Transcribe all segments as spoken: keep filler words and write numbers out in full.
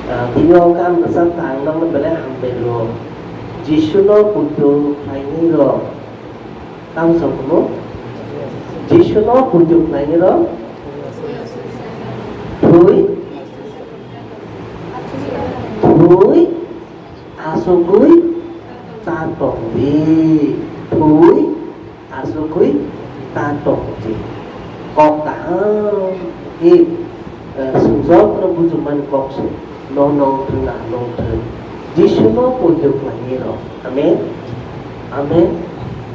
Ah, bini o kam rwchap ta ang nokno belai hambai rwo. Jisuno poito khlainai rw. Tamo sa kuno? Jisuno poito khlainai rw. Thwi. Thwi. Asugwi ta tongdi. Thwi. Asugwi ta tongdi. Kok kaham khe, eh, swngjokno bujukmani kok se. Nono wngthung, ano wngthung. Jisuno poito khlainai rw. Amen. Amen.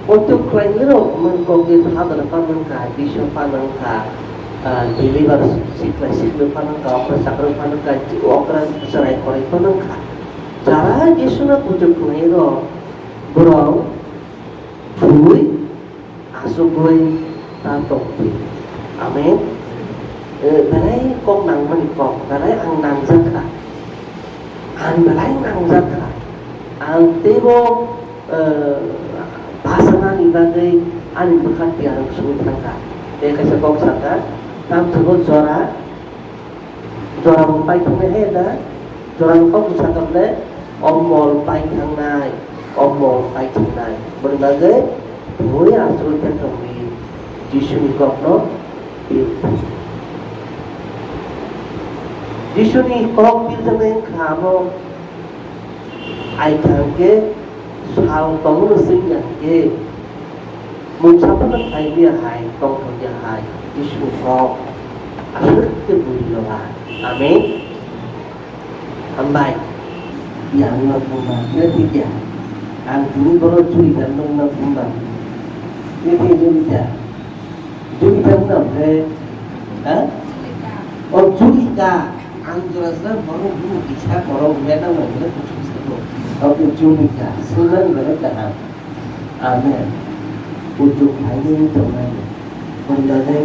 Poito khlainai rw, man kok di phadar pha nangkha, Jisu pha nangkha, ah, deliver sikla sikla pha nangkha, okra chakra pha nangkha, okra chwrai korai pha nangkha. Jara Jisuno poito khlainai rw, borok thwi asugwi ta tongdi. Amen. Eh, belai kok nangmani kok, belai ang nangjakha. Ang belai nangjakha. Ang teibo, eh, basanani bagwi ani bwkha tiyar wng swi thangkha. Tei kaisa kok sakha, tamsabo jora, Jorabo pai thangnai hai da, jorani kok bwsa kha ble, o mol pai thangnai, o mol pai thangnai. Boni bagwi thwi asugwi khe tongdi, Jisuni kokno pil. Jisuni kok pil thangnai wngkha abo. Ai thang khe sal tongo no sing ya khe, mungsa phano thai liya hai, tong thok ya hai, Jisu kok aswk khe bui lola. Amen. Hambai. Yang no thangma, khe thik ya. Ang tini bono churi dan nong na thangma. Khe thik ya. Julika wngna hwnkhe, ha? O Julika, ang jora jora borok buno kisa borok hwnwi nang nang hwnwi kuchuk sabo. Obo Julika, swngnani belai kaham. Amen. Kuchuk khlainwi tongnai. Hwnba hwnkhe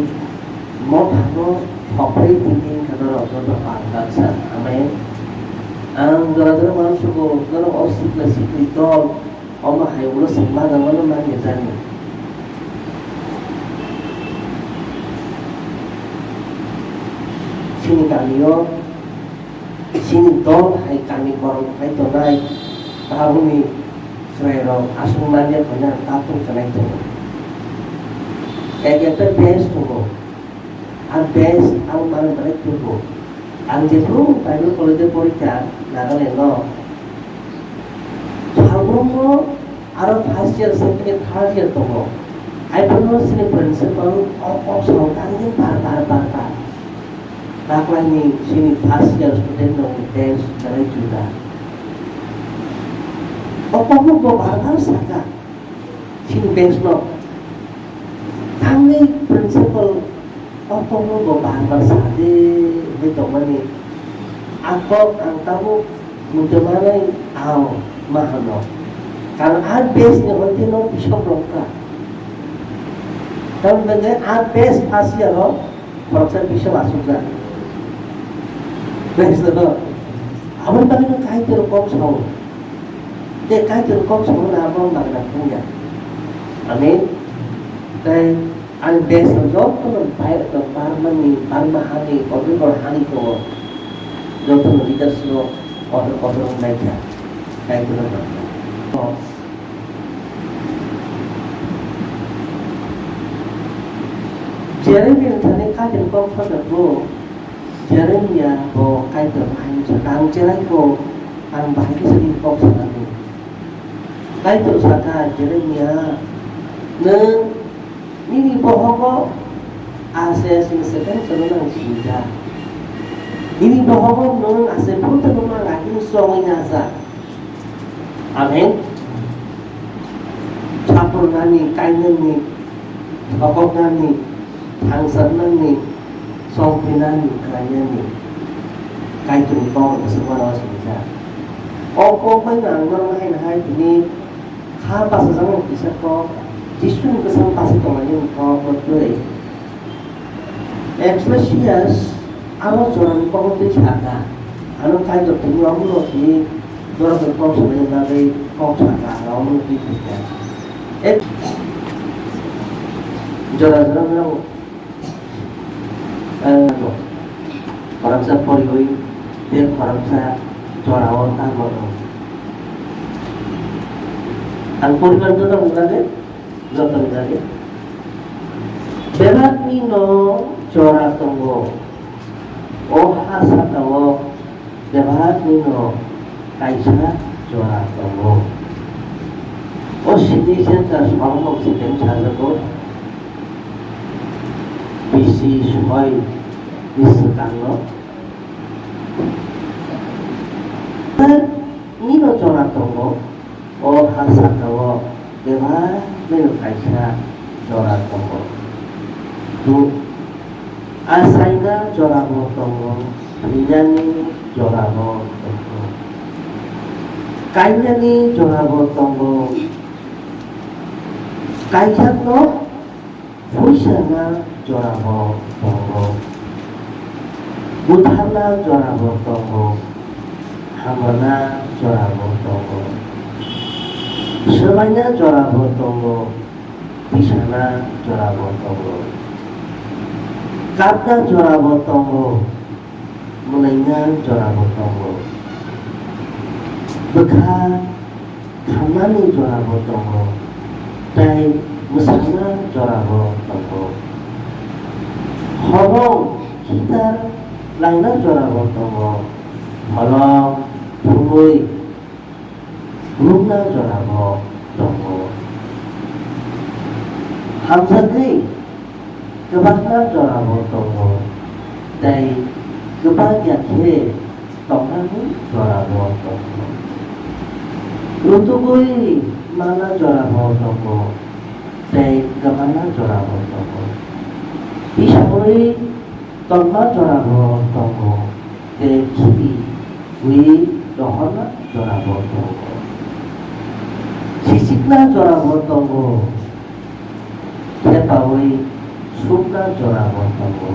mothano sopre tini wngkha norok joto pal baksa. Amen. Ang jora jora uansukgo, norok o sikla sikli dol, Omo hai ulo se mano mano manya jani. Chini kamio, chini dol hai kami borok hai tongnai, tabukni chwrairok aswk manya khaina tatung khanai tongo. Ek ekta base tongo. Ang base ang manwi belai tubu. Ang jephru Bible college-o porikha Nagaland-o. Salbromo aro first year, second year, third year tongo. Aiphano chini principal o kok sao tangwi bar bar bar bar. Taklaini chini first year student rokni base belai juda. O kokno bo bar bar saka. Chini bench no thangwi principal o kokno bo bar bar sa de hwnwi tongmani. A kok ang tabuk muitu manai ang ma hwno. Karon a bench ni hoite no bisok rok kha. Tamoni bagwi a bench first year o Khoroksa bising asukjak. Praise the Lord. Aboni bagwino Kaitor kok sao. Tei Kaitor kok sao na abo magna thangya. Amen. Tei ani best jotono bai barmani, barma hani, kotor kotor hani tongo. Jotono leaders no kotor kotor wngnaikha. Kaitor no. Jeremia thani Kaitor kok sakha bo, Jeremia bo Kaitor hai sakha, ang cherai kho, ang bahai khe sini kok sakha ni. Kaitor sakha, Jeremia, nwng nini bohogo ase sini setan chwrwngno ang sinijak. Nini bohogo nwng ase phuru chwrwngno ang agini chongwi najak. Amen. Sapurnani, kainani, thokoknani, thangsarnani, songphinani, khlainani, Kaitorni kok bwswk mano swijak. O kok bai ang norok hai hai tini kha bachajakmani kisa kok, Jisuni bwswk bachai tonglaimani kok, bo twi. Ecclesiastes aro jorani kokno twi sakha, ano Kaitor tini omono tini jorani kok sanani bagwi kok sakha, ano omono twi thwikha. Ek-, jora jora no, eh, no. Khoroksa poriwi Bek khoroksa jorao tamo rw. Ang poribar joto ni bagwi, joto ni bagwi. Bebakni no jora tongo. O ha sakao bebakni no kaisa jora tongo. O sini senta somok sipen sajago. Bisi soi ni swkangno. Nino jora tongo, o ha sakao bebak nino kaisa jora tongo. Tu achaina jorabo tongo, thwinani jorabo tongo, kainani jorabo tongo, kaijakno Phuisana jorabo tongo. Butharna jorabo tongo. Hamrwna jorabo tongo. Swbaina jorabo tongo. Tisana jorabo tongo. Kapna jorabo tongo. Mwnaina jorabo tongo. Bwkha khamnani jorabo tongo, tei mwsana jorabo tongo. Holong khitar laina jorabo tongo, holong thumwi rwngna jorabo tongo. Hamjakni kwbangma jorabo tongo, tei kwbang ya khe tongnani jorabo tongo. Rutugwi mana jorabo tongo, tei kwmana jorabo tongo. Tisaui tongma jorabo tongo, tei khibiui rohorna jorabo tongo. Sisikna jorabo tongo, thepaui sukna jorabo tongo.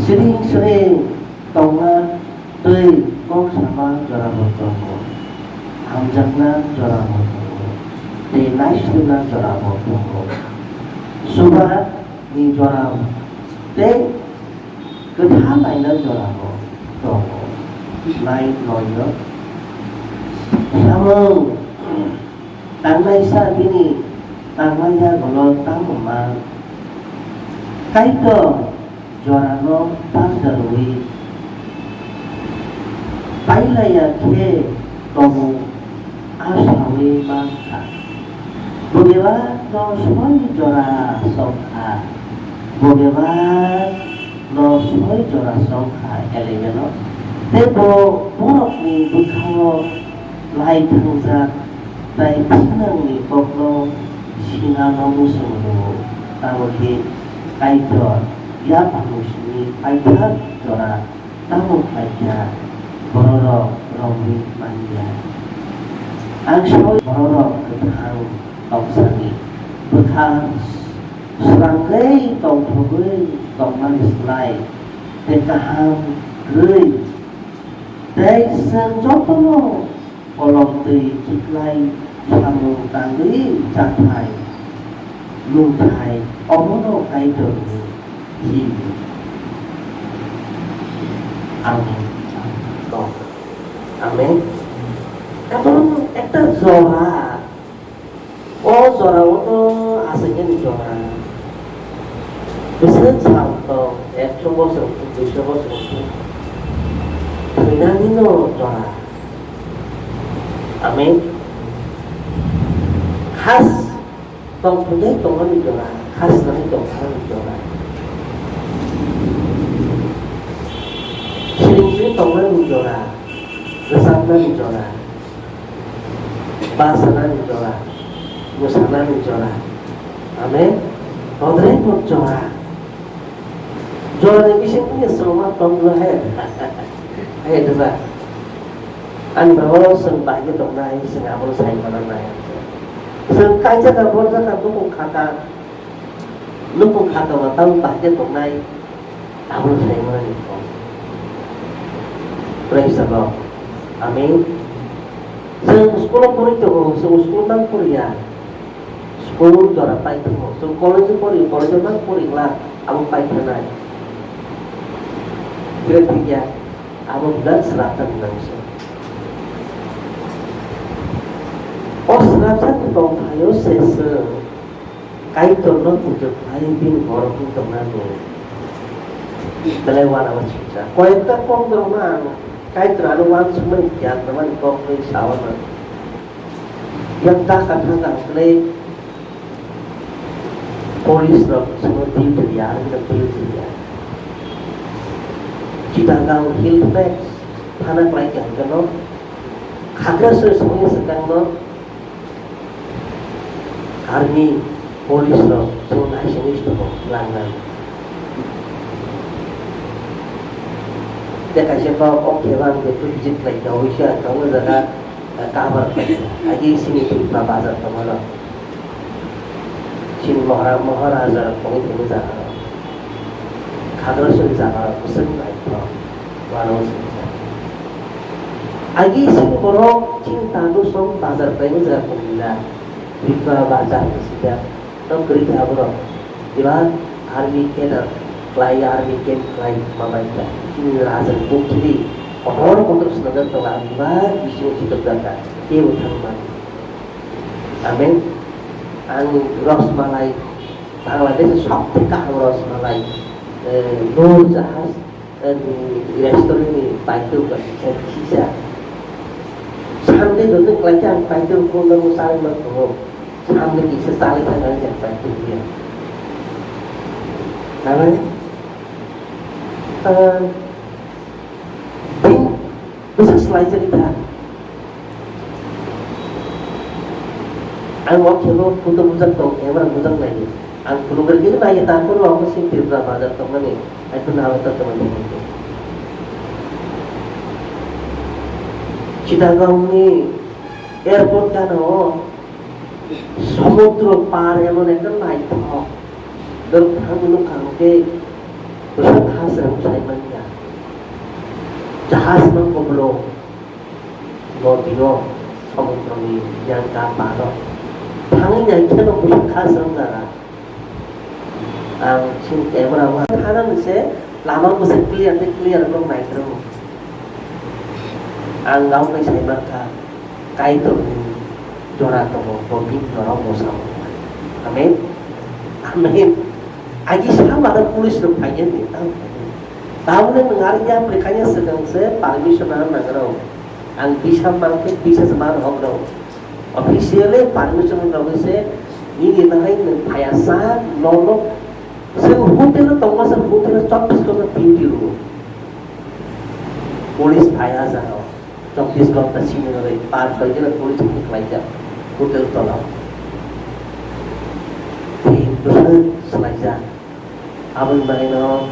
Siring siring tongna tei kok sama jorabo tongo. Hamjakna jorabo tongo. Tei naisukna jorabo tongo. Suba ni jora tei kwtha laina jorabo tongo. Nai noyo samung tangnaisa bini tangmani yagulo tamo ma? Kaitor jorano panjarwi pailaiya khe tongo. Asaui mankha. Bwbebak no soi jora songkha. Bwbebak no soi jora songkha eleven o. Tei bo borokni bwkhao lai thangjak tei thinangni kokno sinano muchung rwo. Tamo khe Kaitor yaphang simi paithak jora tamo khlaikha, bororok romwi manya. Ang saui bororok kwthang tongsani bwkha srangwi tongthogwi tongmani slai tei kaham rwi tei chwng jotono kolom twi khiklai samung tangwi chathai nungthai omono Kaitorni himwi. Amen. Amen. Emon ekta jora, o jora o to aswkni jora. Bwswk sal tong, ekso bosor, duiso bosor. Thwinani no jora. Amen. Khas tong thwngwi tongmani jora, khas nangwi tongmani jora. Siring siring tongmani jora, rwchapnani jora, basanani jora, mwsanani jora. Amen. Bodre bo jora. Jorani bisingtwi chwngma tonglo hai. Hai diba? Ani babo chwng bahai khe tongnai, chwng abono sai mananai. Chwng kaijak kha, borjak kha, bukung khaka, nukung khaka ba tabuk bahai khe tongnai, abono sai manani. Praise the Lord. Amen. Chwng school o porwi tongo, chwng school nang poriya. School jora paithago. Chwng college o pori, college o nang pori glak, abo paithanai. Khe thikya. Abo birat srapjak nang se. O srapjak ni tongthaio se chwng Kaitorno kuchuklai bini borokni tongnani belai uanama swijak. Koyekta kokborokno ang Kaitor ano uansukmani giyan rwmani kokni saono. Yang ta kha thang kha hwnkhe police rok swngo duty ya, army rok duty ya. Chittagong Hill Tracts thana kwlai kha hwnkhe no Khagrasoi swngo swkang no army, police rok swngo naisingwi swngo langnai. Tei kaisa kok o khe bang je visit khlai kha, oisa tongo jaga. Kabar agi sini Tripura bazar tongmano. Sini Mahara-, Maharaja rok tongwi tongwi jaga rok. Khagrasoi jaga rok bwswk naithok. Wano swijak. Agi sini borok chini tando song bazar khlaima jaga tongwila. Tripura bazar swijak. Tong kwrwi kha borok. Diba army cadre khlai, army camp khlai ma bai kha. Chini rajani bukthidi kotor kotor swnamjak tongo, ang diba bisingo khitok jak kha. Kebo thang mani. Amen. Ang Rosmalai, Bangladesh-o sobtheke kaham Rosmalai, eh, Noor Jahaj, Restaurant ni paithago kisa kisa. Sunday joto kwlai khe ang paithago kung nang charwi ma tongo. Sunday kisa charwi thangna ang paithago ya. Nang, ah, bini bwsa swlai jani kha. Ang o kheno photo bujak tong, camera bujak nai. Ang phunukgwi khe nai ta, phuru abo sini Tripura bazar tongmani. Ai phuru nai ta tongmani. Chittagong ni airport gana o somudro par emon ekta naithok. Dor thang nukha hwnkhe bwsa kha se sai manya. Jahaj no koblo. Nodi o, somudroni yang ka paro. Thangwi nai kheno bwswk kha swngjak. Ang chini camera o thanani se lama bwswk clear tei clear wng nai kwrwng. Ang nang bai sai mankha, Kaitorni jora tongo, bo bini norok mwsao. Amen. Amen. Agi sa mano police rok phaiya ni tang. Tabuk nwng ari ya aplikanya swkang se permission nang nang rw. Ang bisa mangkhe bisa se man hok rw. Officially permission rw se nini nahai nwng phaiya sa nono se hotel o tongma se hotel o chobbish ghonta duty rw. Police phaiya jaro. Chobbish ghonta simi rw par koi jora police ni khlaijak hotel tola. Tei bwswk swlaijak. Aboni bagwino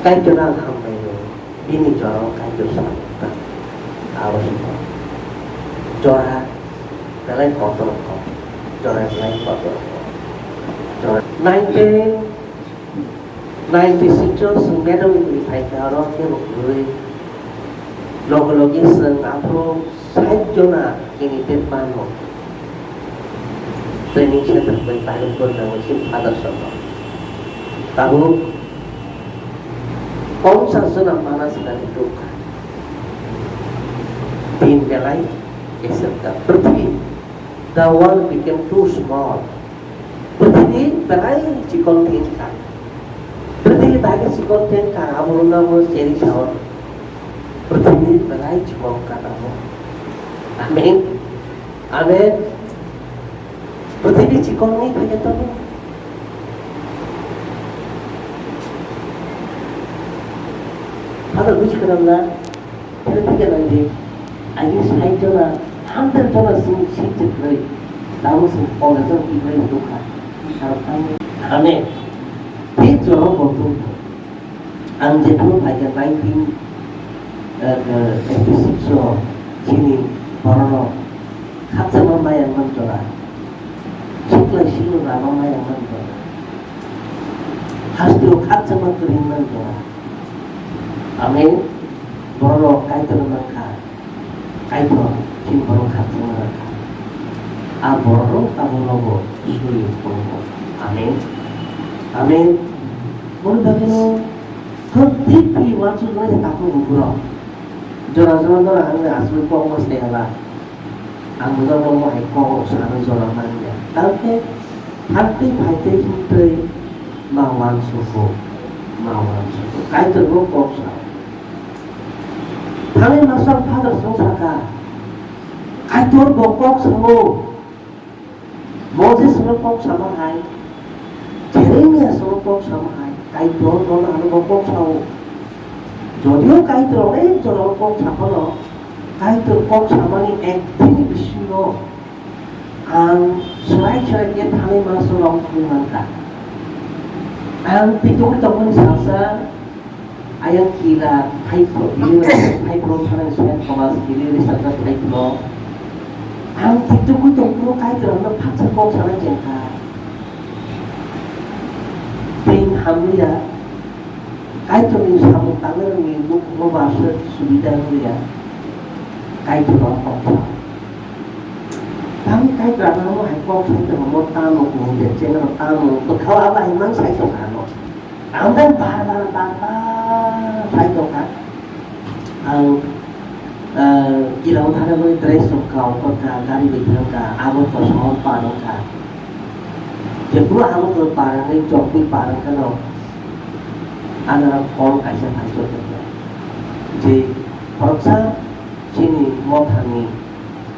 Kaitorno ang hambai rwo, bini jorao Kaitor sa ta. Abo se jora belai kotor kok, jora belai kotor kok. Jora nineteen ninety-six o chwng madam ni twi phaikha, oro kebo kwrwi. Loge loge chwng aphuru sait jona candidate mano. Training center bai Bible porina bai chini Father Songno. Tabuk ponchas jona mana swkang dukha. Din belai kesepta. Prithvi, the world became too small. Prithvi belai chikon thengkha. Prithvi belai chikon thengkha, abo wngkha bo cheri saon. Prithvi belai chikon kha tamo. Amen. Amen. Prithvi chikon ni theke tamo. Father buji khanam na. Philip thike nai di, aini sait jona, hundred jona sini sijak kwrwi, tamo se pondro jon kwrwi nukha. Aro ang, ane, thik jora bo tong. Ang jephuru phaikha nineteen eighty-six o chini bororok khakchangma maya wng jora. Sikla sikla lama maya wng jora. Hasteo khakchangma kwrwi wng jora. Amen. Borok Kaitor mankha. Kaitor chini borok khakchangma rwkha. A borok tabuk nogo suri tongo. Amen. Amen. Boni bagwino thok Thik thik uansuknai se takhuk bukhuk rok. Jora jora no ang aswk kok no sai hala. Ang bujak bo hai kok rok sanai jora manya. Tangkhe thangtwi phaitwi himtwi ma uansugo, ma uansugo. Kaitor bo kok sa. Thani masang Father song saka. Kaitor bo kok sao. Moses no kok sama hai, Jeremias no kok sama hai, Kaitor no ano bo kok sao. Jodio Kaitor onek jora kok saphano, Kaitor kok samani ekdin bisingo ang swrai swrai khe thani masa rok thangwi mankha. Ang twitok tongmani salsa Ayang kila Thaipro, University Thaipro thani Saint Thomas Kili Research Thaipro. Ang titugwi tongphuru Kaitorno phatsa kok sana jengkha. Tei hamliya, Kaitorni samung tangnani nukhungo basa subida wngya. Kaitorno kok sa. Tamo Kaitorno hai kok sai tongmo tamo kung je chengno tamo bwkhao abo hai man sai tongkha no. Ang tei bar bar bar bar sai tongkha. Ang, eh, kila o thana bagwi dress rok kha, o kha, gari bai thang kha, abo kosom parang kha. Jephuru abo khe parang bai chokwi parang kha no. Ano call kaisa phai chok kha. Je khoroksa chini mothani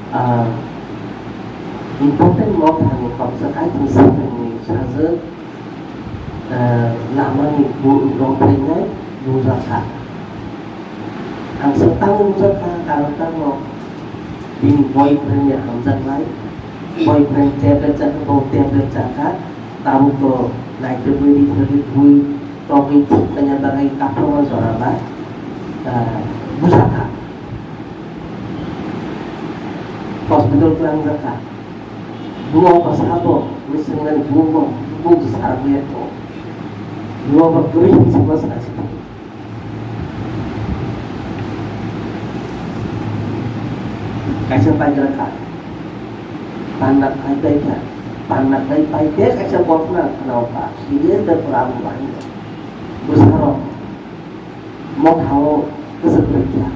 Ah, important motha ni khoroksa kaitor sakni sajwk, ah, lamani bu-, romphrengnai nukjakha. Ang swk tangwi nukjakha, karon tamo bini boyfriend ni hamjaknai, boyfriend tablet chakha, bo tablet chakha, tabuk to naitugwi rithwgwi bui togwi thwkna bagwi kaphama jora ba, ah, bwsakha. Hospital tlangjak kha. Buma bwsa bo, misingmani buma bo, buma bo sarak ya to. Buma bo kwrwi hinsi ma sa si. Kaisa paijak kha. Panna khai pai kha. Panna khai pai khe kaisa bokna khna o kha. Serious da problem bahai. Bwsa rok. Mothao kwchwk rwkya.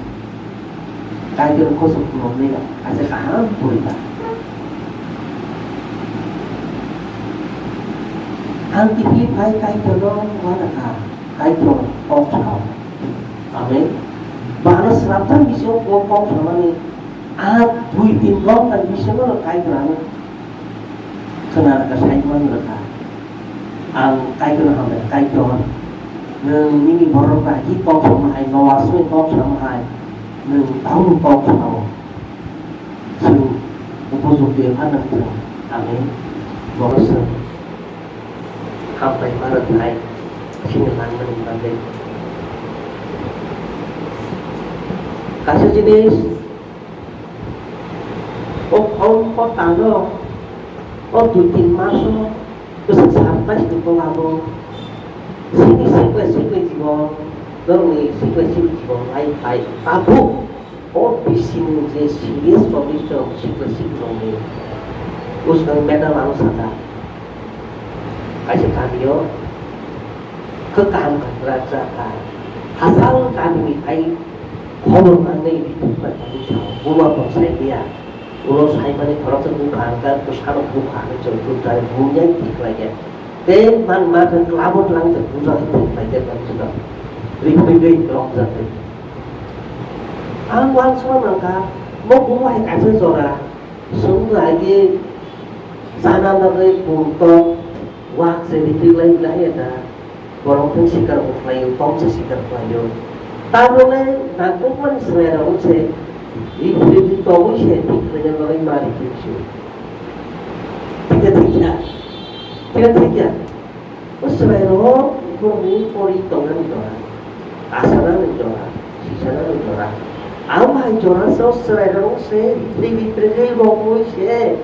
Kaitor kuchuk phunuknwi kaisa kaham purikha. Ang kiphilwi phai Kaitorno uanakha, Kaitor kok sao. Amen. Bano swrapthang bisingo kok samani a dui tin ghonta bisingono Kaitor ano khwnarwkha, saimanrwkha. Ang Kaitorno hambai, Kaitor, nwng nini borok bai kok sama hai, Noa simi kok sama hai, nwng tabukno kok sao. Chwng upojukti wngkha nwng thung. Amen. Borok chwng hambai ma rwkhnai, chini langmani bagwi. Kaisa jinis, o phone call tano, o dui tin maso bwswk surprise ni kok abo. Sini sikla sikla jibon, norokni sikla sikla jibon lai phai tabuk o bisini je serious condition sikla sikla rokni bwswk medal ano saka. Kaisa kamio khe kaham kha kwrak cha kha. Hachal kamini hai khobor manwi rithwk bai tongwi sao. Buma bo sai liya. Ulo saimani khoroksa bupha hwnkha, bwsano bupha hwnwi chwng tubthai bunya thik khlai khe. Tei man ma thang klabo tlang thang puja hai thik khlai khe tong sino. Rithwk bai romjak bai. Ang uansukma mankha, mo buma hai kaisa jora. Chwng agi chana bagwi pungtok wak se rithwk lai lai ya da. Borok thang sikar bo khlaio, tom se sikar khlaio. Tabole nangkukmani chwrairok se rithwk tongwi se thik khlaina bagwi ma rithwk se. Thik ya, thik ya. Thik ya, thik ya. O chwrairok borokni pori tongnani jora, kasanani jora, sisanani jora. Abo hai jora se o chwrairok se rithwk rithwk rokwi se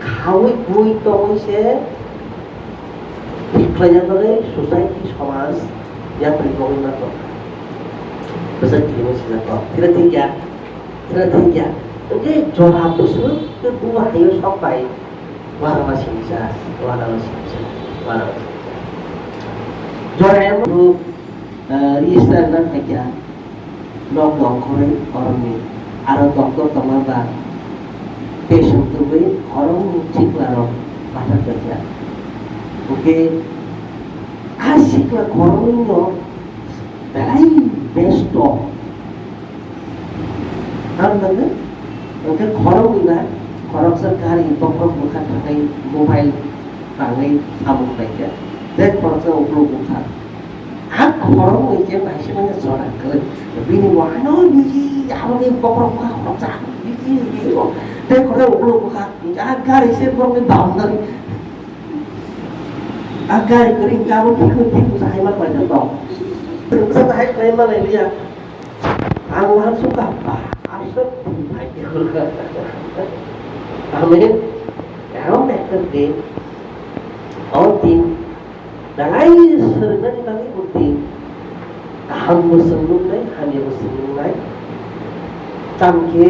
khaui bui tongwi se thik khlaina bagwi society, somaj, yapri bagwi ma tong kha. Bwswk thwima sijak kok. Thikna thik ya? Thikna thik ya? Hwnkhe jora bwswk tei buwa haio sok bai uanama singsa, uanama singsa, uanama singsa. Jora emon ruk Register na phaikha, nok nongkhorwi khoroknwi, aro doctor tongma ba patient tubui khoroknwi sikla rok bathar paikha. Hwnkhe a sikla khoroknwi no belai besto. Ang nangkhe, hwnkhe khoroknwi na khoroksa gari bokhok bwkha thangwi mobile tangwi samung khlaikha, tei khoroksa uklok bwkha. A khoroknwi khe naisingmani jora kwrwi. Bini bo ano biji, aboni bokhorok bwkha khoroksa biji, biji bo. Tei khoroksa uklok bwkha, a gari se borokni boundary. A gari kwrwi hwnkhe abo phikwi phikwi se hai ma khlaijak tong. Bwsa hai khlai ma nai liya. Ang wahan sukha ba, aswk thum hai khe hurkha. Amen. Karon ekta din, o din, belai swrwngnani bagwi bo din. Kaham bo swrwngnai, hamya bo swrwngnai. Tamo khe,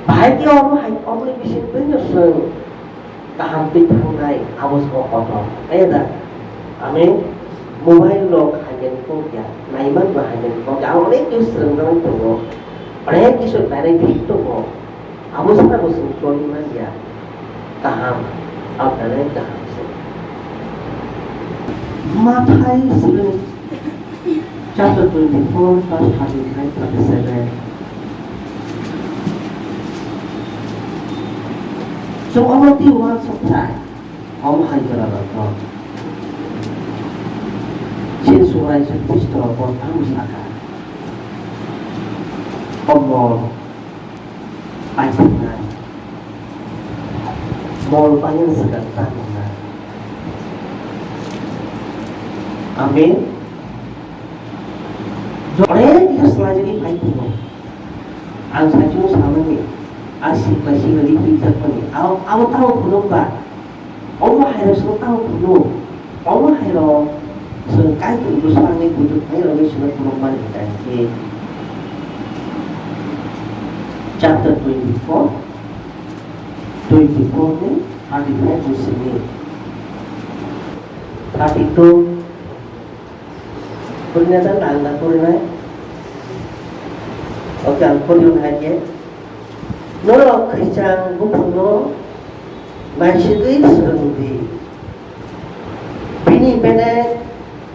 bahai khe omo hai, omoni bising twi no swrwng. Kaham twi thangnai, abo se kotor. Kaya da? Amen. Mobile rok hainani kok ya, naiman bo hainani kok ya. Ang onek kis swngjagwi tongo. Onek kis benefit tongo. Abo sana bo chwng choli man ya. Kaham. Ang belai kaham se. Mathai sibini Chapter twenty-four, verse thirty-nine, thirty-seven. Chwng omo twi uansuk thai, omo hai jora rok no. Chini Subrai Jisu Khristo bo tamo saka. Omo Paithaknai. Mol paina swkang ta tongnai. Amen. Jore dia selajari paithaknai. Ang sachung samani. Asik masih lagi hijab mani. Au, au tahu belum ba? Omo hairok chwng tamo phuru, omo hairok chwng Kaitor bwskango bujuk phairokni chwngno phunukmani hwnkha khe chapter twenty-four, twenty-four ni thirty-five ni simi thirty-two. Purina ta nang na purina. Oke, ang puri hwnkha khe. Norok khwichang buphangno naisigwi swrwng di. Bini bene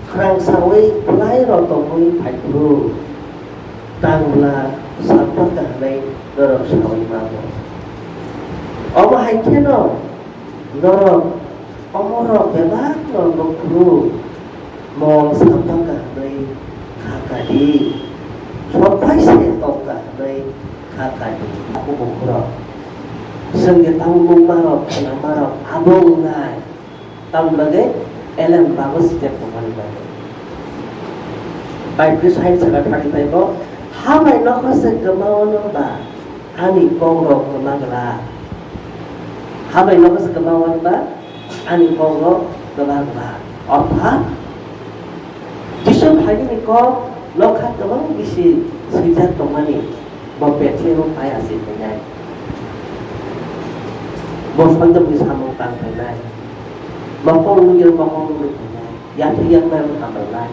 khwrang saui bwlai rotogwi phai phuru, tang bwla sampha kahamwi norok saui mano. Omo hai kheno norok omorok bebakno nukhuru, mol sampha kahamwi kha kadi, sokphai se tong kahamwi kha kadi. Aku bukhurok, chwng je tabuk nukmarok, khwnamarok abo wngnai. Tamni bagwi elem bago step tongmani bagwi. Bible side saka thani phaibo, "Hambai nokha se kwmawano ba ani kokrok kwma glak? Hambai nokha se kwmawano ba ani kokrok kwma glak?" Orthat, Jisu phainani kok nokha kwbang bisi swijak tongmani. Bo Bethlehem o pai achai phainai. Bo soitokni samung tang phainai. Mokol nugwi mokol nugwi phainai. Yathek yakmano hamrwnai.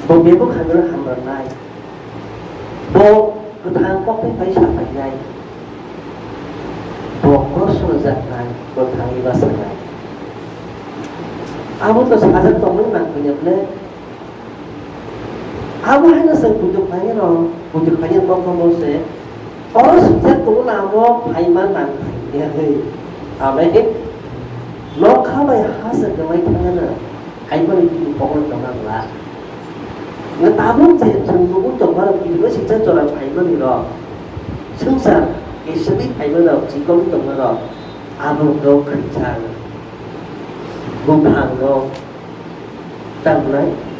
Bo bebuk hamrwno hamrwnai. Bo kwthang kokthai pai sa phainai. Bo kros rwjaknai, bo thangwi bachanai. Abo to sajak tongmani nang phaiya ble. Abo haino chwng bujuk phainai rok, bujuk phainai rok tongmo se. Oro swijak tongo na abo phaima nang phaiya hwnwi. Amen. Nokha bai ha se kwmai thangano, kaitorni bini kokno tongna glak. Nga tabuk je chwng nugwi tongma rok, bini swijak jora phaimani rok. Swngchar, iswkwi phaima rok, chikon tongma rok. Abo rok khaichang. Buphang rok. Tangnai.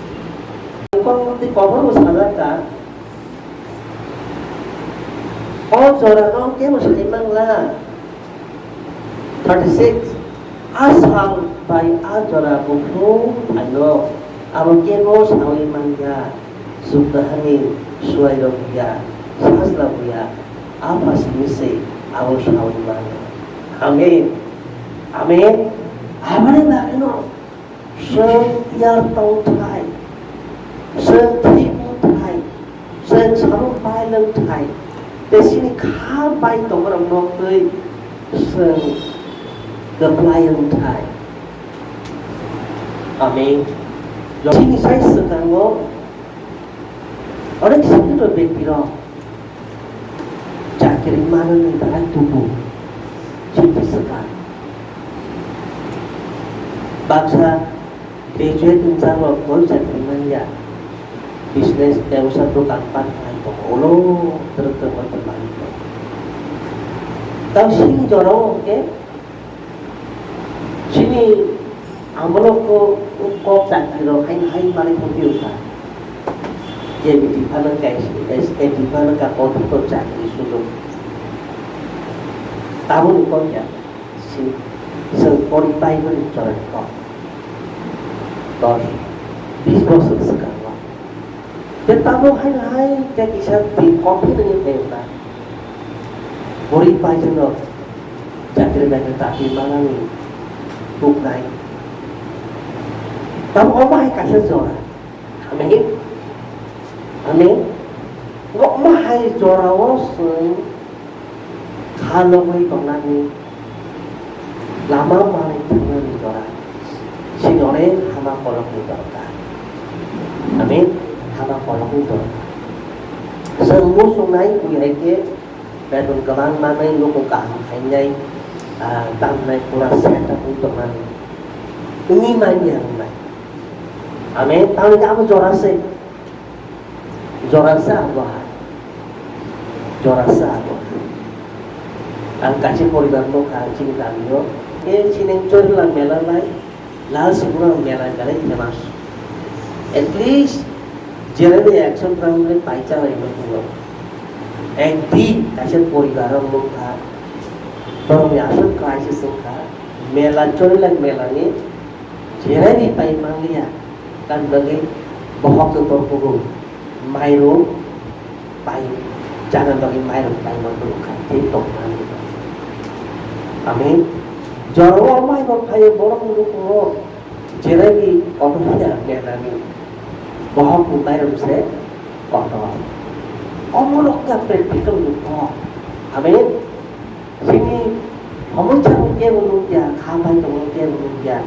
Kokno tei koborbo sajak kha. O jorano kebo sai mangla. Thirty six. A sal bai a jora buphuru phaio, abo kebo saui manya, Judahani suairok ya, sajla ya, a phasini se abo saui manya. Amen. Amen. Aboni bagwino Chwng tiyar tong thai. Chwng thik wng thai, chwng samung pai lwng thai, tei chini kha bai tongmarokno twi chwng kwplai wng thai. Amen. Chini sai swkango onek sikito bektiro chakri manani belai tubu chini swkang. Baksa graduate wngjago, koi chakri manya. Business, bebsa, dokan pan khai tongo. Ulo, trwk trwk bai tongmani. Tamo sini jorao hwnkhe, sini amolok ko, kok chakri rok hai, hai mani phuti wngkha. K B T phano ka, S K T phano ka, kok kok chakri sujok. Taboni kok ya, si, seng pori pai bani choroi kok. Dos, bis bosor swkango. Tei tabuk hai hai tei kisa twi kophirwi khe wngkha. Borwi paijwngrok chakri bai khe chakri manani tuknai. Tabuk omo hai kaisa jora. Amen. Amen. Omo hai jorao chwng kha logwi tongnani lama manwi thangnani jora. Sinore hama kolokni dorkar. Amen. Hama kolokni dorkar. Chwng muchungnai, buihaikhe beton kwbang manwi, nukhung kaham khainai, ah, tamnai pura set up wngwi tongmani. Wngwi manya wngnai. Amen. Tamni abo jora se. Jorasa abo hai. Jorasa abo hai. Ang kaisa poribar nukha ang chini kamio. E chini Chorila mela lai, Lal Sibura mela belai famous. At least jerani action gram le paichalai no kulo. Ek din kaisa poribar ang nukha. Borokni aswk crisis wngkha. Mela Chorila melani jerani pai mangliya. Tamni bagwi bohok khe borok kugo. Mairum pai, chana bagwi mairum pai manwi wngkha, tei tongmani. Amen. Jorao mairum phaio borok nukhungo, jereni kotor phiya nenani bohokni mairum se kotor. Omo rok khe practical ni kok. Amen. Chini omochano kebo nukya, kha bai tongo kebo nukya.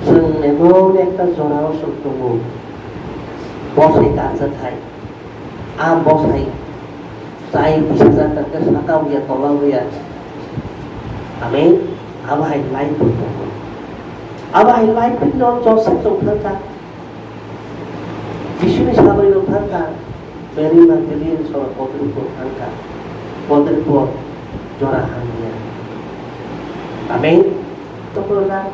Chwng emon ekta jorao chwng tongo. Bosai kansa thai. A bosai chai bisajak khe saka wngya, tola wngya. Amen. Abo hai life tongo. Abo hai life no Joseph tong thangkha. Jisuni sabai rok thangkha, Mary Magdalene soro kotorkho thangkha, kotorkho jora hamya. Amen. Tokroja,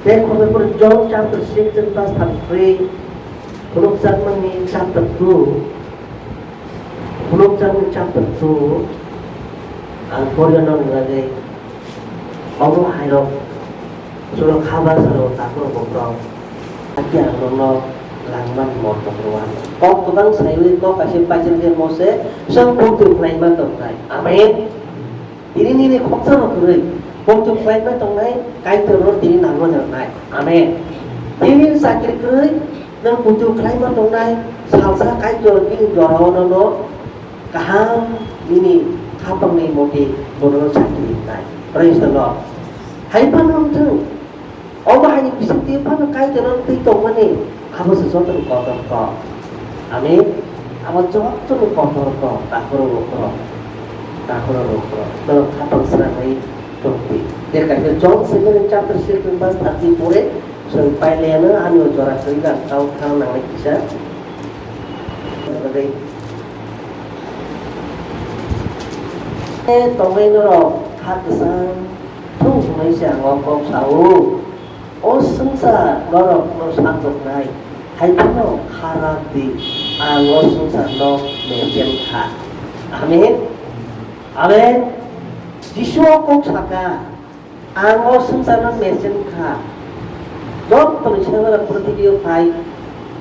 tei kotorkho John chapter six and verse thirty-three, Phunukjakmani chapter two, Phunukjakmani chapter two, ang porjano nugade, omo hairok Chwla kha bwsarok takhuk bukrok hakhe ang nono langmani motok rw ano. Kok kwbang saiwi kok kaisa paijak khe mose chwng poito khlaima tongnai. Amen. Tini nini khoroksa rok kwrwi poito khlaima tongnai, Kaitor no tini nangmani rwnai. Amen. Tini nini chakri kwrwi nwng poito khlaima tongnai, salsa Kaitor bini jorao nono kaham nini khapangni motwi bono chakri rwnai. Praise the Lord. Hai phano wngthung, omo haini bisingtwi phano Kaitorno twi tongmani, abo se jotono kotor kok. Amen. Abo jotono kotor kok, takhoro rokhoro, takhoro rokhoro. Norok khapang srangwi tongtwi. Je kaisa John seven chapter six verse thirty pore, chwng pailaiano ani o jora kwrwi lang kau thang nangnai kisa. Tongwi norok kha kwchang thung hwnwi se ang o kok sao. O swngchar norokno sakjoknai, hai phano kharap di, ang o swngcharno mechem kha. Amen. Amen. Jisu o kok saka, ang o swngcharno mechem kha. Jottoni sebara purthibio phai,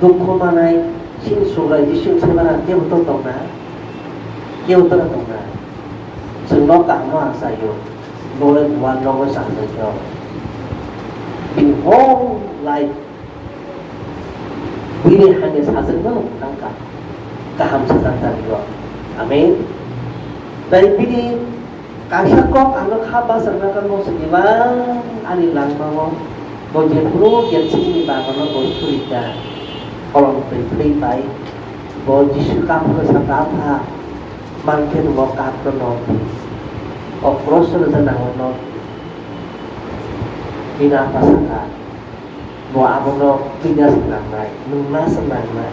dukhu manai, sini Subrai Jisu sebara kebo to tongna, kebo to tongna. Chwng no kaham ma sayo. Nole buan nogo sanjai khe. Bini whole life, we Bini hamya sajwkmano mwthangkha, kaham sajak tarigo. Amen. Tei bini kaisa kok ano kha bachakna kha mosok ibang ani langmao, bo jephuru Getsemani bagano bo surika kolom twi thwi bai, bo Jisu kaphuru sakha, "Apha, mankhe nwng o kap no nw di, o cross no je nang o nw di." Bini Apha sakha, "Bo abono twina se nangnai, nwngna se nangnai."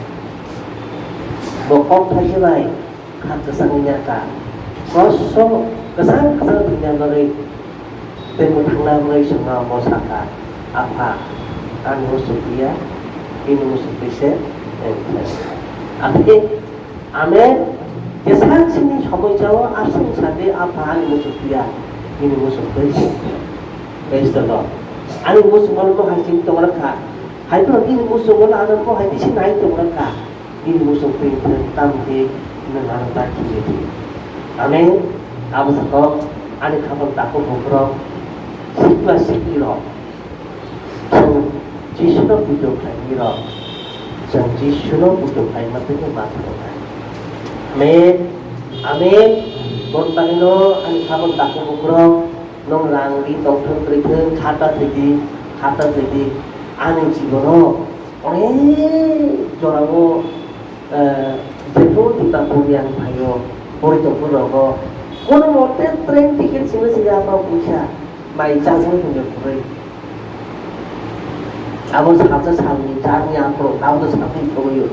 Bo kok thaisa bai kha kwchang wngya kha. Kosom kwchang kwchang thwina bagwi tei mwthangna bagwi swngo, bo sakha, "Apha, ani muchuk ya, bini muchuk twi se." Amen. Kisa sini somoi jao aswng sadi, "Apha, ani muchuk ya, bini muchuk twi se." Praise the Lord. Ani muchuk mano bo hai sini tong rakha. Hai phano bini muchuk mano ano bo hai sini hai tong rakha. Bini muchung twi thwng tam khe nwng ano ta khibi di. Amen. Abo saka ani khapang takhuk bukhurok, sikla siklirok, chwng Jisuno pujo khlainirok, chwng Jisuno pujo khlaima twi ma thangkha. Amen. Amen. Bon bagwino ani khapang takhuk bukhurok, nwng rang di, tongthwng kwrwi thwng, khata thwi di, khata thwi di, ani jibono Onek jorao, eh, jephru Duta Purni ang phaio, bori tongphuru rogo, kono mote train ticket simi simi apa puisa, mai chajak tongya kwrwi. Abo salsa salni jarni aphuru, abo to salsa thogwi,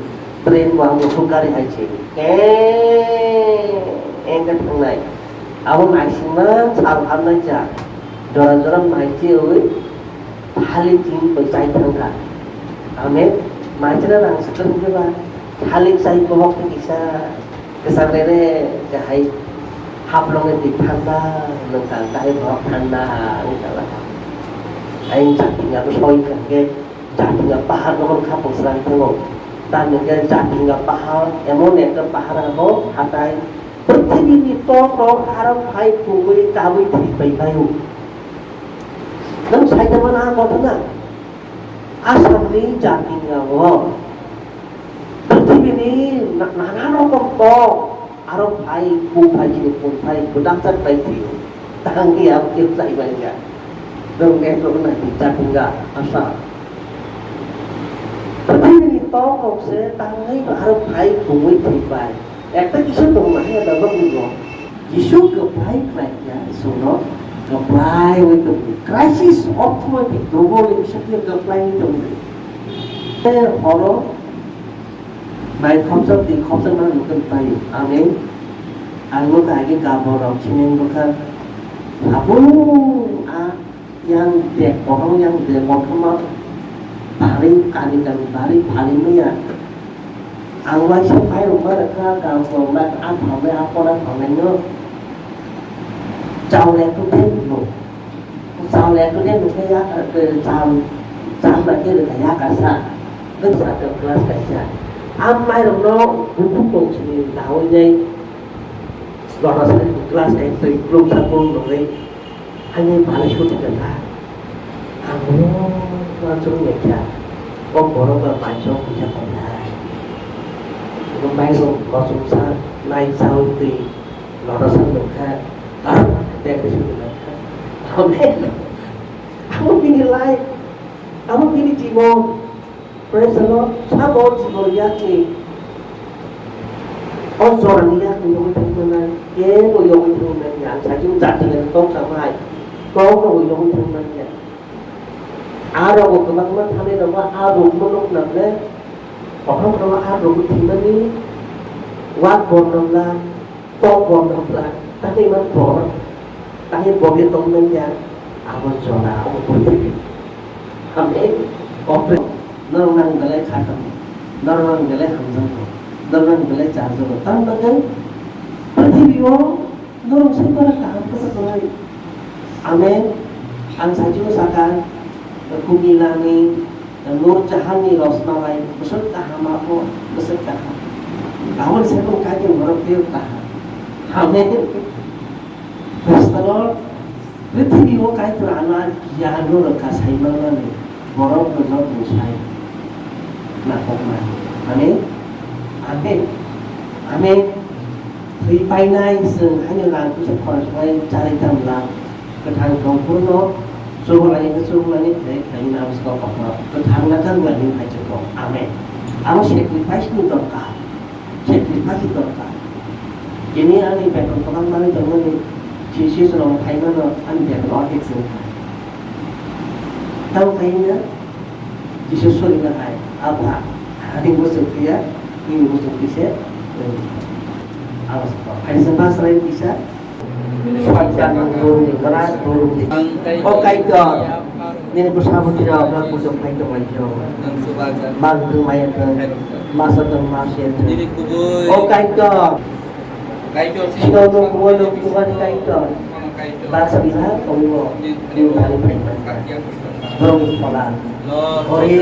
train bo ang buphuru gari hai se. Eh, engkhe thangnai. Abo naisingma sal hamnai cha, jora jora mai chewi, Thalik chini bai chai thangkha. Amen. Maisina rang swkang khe ba thalik chai bohok kisa kwchang rere kahai haplong ni thanda nungkha, kahai bohok thanda wngkha. Ayang jatinga bo soi kha hwnkhe jatinga pahar no kha pungsrang thango. Tamni hwnkhe jatinga pahar emon ekta pahar abo hatai purthibini tok rok aro phai pungwi kabwi thwi pai baio. Nwng sai tongma na ang kothoma? Aswkni jatinga o purthibini na-, nana rokom tok, aro phai, bung phai, chini bung phai, bwdakjak bai thwio. Tangni ang khe chai bai ya. Nwng ne rok nai di jatinga asa. Purthibini tok rok se tangwi aro phai bungwi thwi bai. Ekta kisa tong na hwnba bagwi bo Jisu kwplai khlai kha, chwngno kwplai wi tongdi. Crisis of the global issue khe kwplai wi tongdi. Tei horo nai khopjak di khopjak mano nukwi paio. Amen. Ang nukha agi gabor rok sini nukha. Abo a Yang de kothoma, yang de kothoma bari kani kani bari bari maya. Ang waisa phai rok ma rwkha, kang kong ma a phalnai, a pora phalnai no. Chao le tu de no. Chao le tu de no khe ya, eh, chao, chao ma khe rwkha ya kasa. Kasa de class kaisa. Am mai rok no buphuk tong sini dawi nai. Lora sa class ek twi klum sa klum nai. Ani balai soti kha. Ang uansuk ya kha. O borok ba paisok kisa kok nai. Bo bai rok kosong sa nai sa twi lora sa nung kha. Ar tek soti nai kha. Amen. Amo bini life. Amo bini jibon. Praise the Lord. Sabo jibon yakni. O jorani yakni yogwi thangmani. Kebo yogwi thangmani ya. Ang sajung jati ni tok samai. Kok no yogwi thangmani ya. Aro bo kwbangma thani rogo aro bo nuk nang le. Kothom kothom aro bo thangmani. Wak bor nang la. Tok bor nokla, tangwi man bor, tangwi bor ye tong nang ya, abo jora, abo purthimbi. Hambai, opre, norok nang belai khatam, norok nang belai hamjakgo, norok nang belai charjakgo. Tamo bagwi purthimbi o norok se bara kaham kwchak kwlai. Amen. Ang sajio saka, kumilani, Nur Jahanni rosmalai, bwswk kaham abo, bwswk kaham. Aboni se bo kaitor borok teibo kaham. Amen. Praise the Lord. Prithibi o kaitor ano a giyan no rwkha sai manmani, borok no joto sai. Nakokma. Amen. Amen. Amen. Thwi painai chwng haino lang kisa khoroknai charwi tamla. Kwthang tong phuru no chubaklani khe chubaklani, khlai khlai nang sika kokno kwthang na thang lani hai chwng kok. Amen. Amo sacrifice ni dorkar. Sacrifice ni dorkar. Ini ani beton kwbang manwi tongmani, C C S rok phaimano ani beton ordek se wngkha. Tamo khaina Jisu sorina hai, Apha, ani bwswk phiya, nini bwswk phise, abo sakha. Hai se ma salai kisa, Soitan ni dorni gana dorni. O Kaitor, nini bwsa bwtwi rok no kuchuk khai tong lai kho. Mang tong maya tong, masa tong masa tong. O Kaitor, sino no kuwa no kuwa ni Kaitor. Bangsa biha tongmo, nini thani phai man. Borok ni phola. Ori